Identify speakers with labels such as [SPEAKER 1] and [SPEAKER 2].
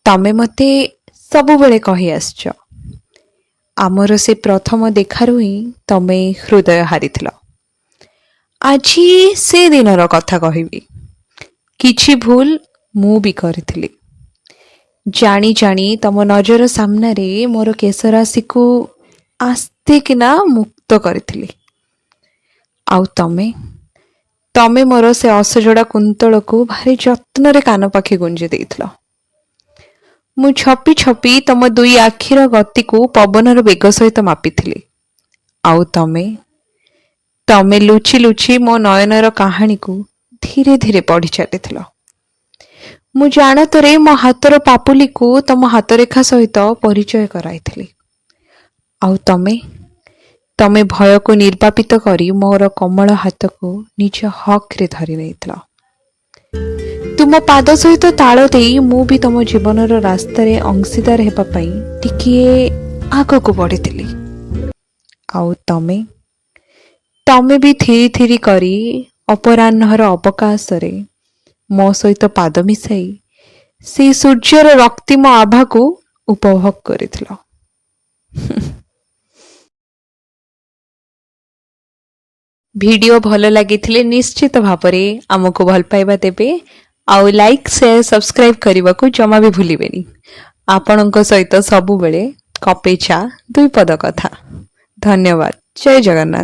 [SPEAKER 1] ତମେ ମୋତେ ସବୁବେଳେ କହି ଆସିଛ, ଆମର ସେ ପ୍ରଥମ ଦେଖାରୁ ହିଁ ତମେ ହୃଦୟ ହାରିଥିଲ। ଆଜି ସେ ଦିନର କଥା କହିବି। କିଛି ଭୁଲ ମୁଁ ବି କରିଥିଲି। ଜାଣି ଜାଣି ତମ ନଜର ସାମ୍ନାରେ ମୋର କେଶରାଶିକୁ ଆସ୍ତେ କିନା ମୁକ୍ତ କରିଥିଲି। ଆଉ ତମେ ତମେ ମୋର ସେ ଅସଜଡ଼ା କୁନ୍ତଳକୁ ଭାରି ଯତ୍ନରେ କାନ ପାଖେ ଗୁଞ୍ଜି ଦେଇଥିଲ। ମୁଁ ଛପି ଛପି ତମ ଦୁଇ ଆଖିର ଗତିକୁ ପବନର ବେଗ ସହିତ ମାପିଥିଲି। ଆଉ ତମେ ତମେ ଲୁଚି ଲୁଚି ମୋ ନୟନର କାହାଣୀକୁ ଧୀରେ ଧୀରେ ପଢ଼ି ଚାଲିଥିଲ। ମୁଁ ଜାଣତରେ ମୋ ହାତର ପାପୁଲିକୁ ତମ ହାତରେଖା ସହିତ ପରିଚୟ କରାଇଥିଲି। ଆଉ ତମେ ତମେ ଭୟକୁ ନିର୍ବାପିତ କରି ମୋର କୋମଳ ହାତକୁ ନିଜ ହକରେ ଧରି ନେଇଥିଲ। ତୁମ ପାଦ ସହିତ ତାଳ ଦେଇ ମୁଁ ବି ତମ ଜୀବନର ରାସ୍ତାରେ ଅଂଶୀଦାର ହେବା ପାଇଁ ଟିକିଏ ଆଗକୁ ବଢ଼ିଥିଲି। ଆଉ ତମେ ତମେ ବି ଥିରି ଥିରି କରି ଅପରାହ୍ନର ଅବକାଶରେ ମୋ ସହିତ ପାଦ ମିଶାଇ ସେଇ ସୂର୍ଯ୍ୟର ରକ୍ତିମ ଆଭାକୁ ଉପଭୋଗ କରିଥିଲ। ଭିଡ଼ିଓ ଭଲ ଲାଗିଥିଲେ ନିଶ୍ଚିତ ଭାବରେ ଆମକୁ ଭଲ ପାଇବା ଦେବେ ଆଉ ଲାଇକ୍, ସେୟାର, ସବସ୍କ୍ରାଇବ୍ କରିବାକୁ ଜମା ବି ଭୁଲିବେନି। ଆପଣଙ୍କ ସହିତ ସବୁବେଳେ କପେ ଚା, ଦୁଇ ପଦ କଥା। ଧନ୍ୟବାଦ। ଜୟ ଜଗନ୍ନାଥ।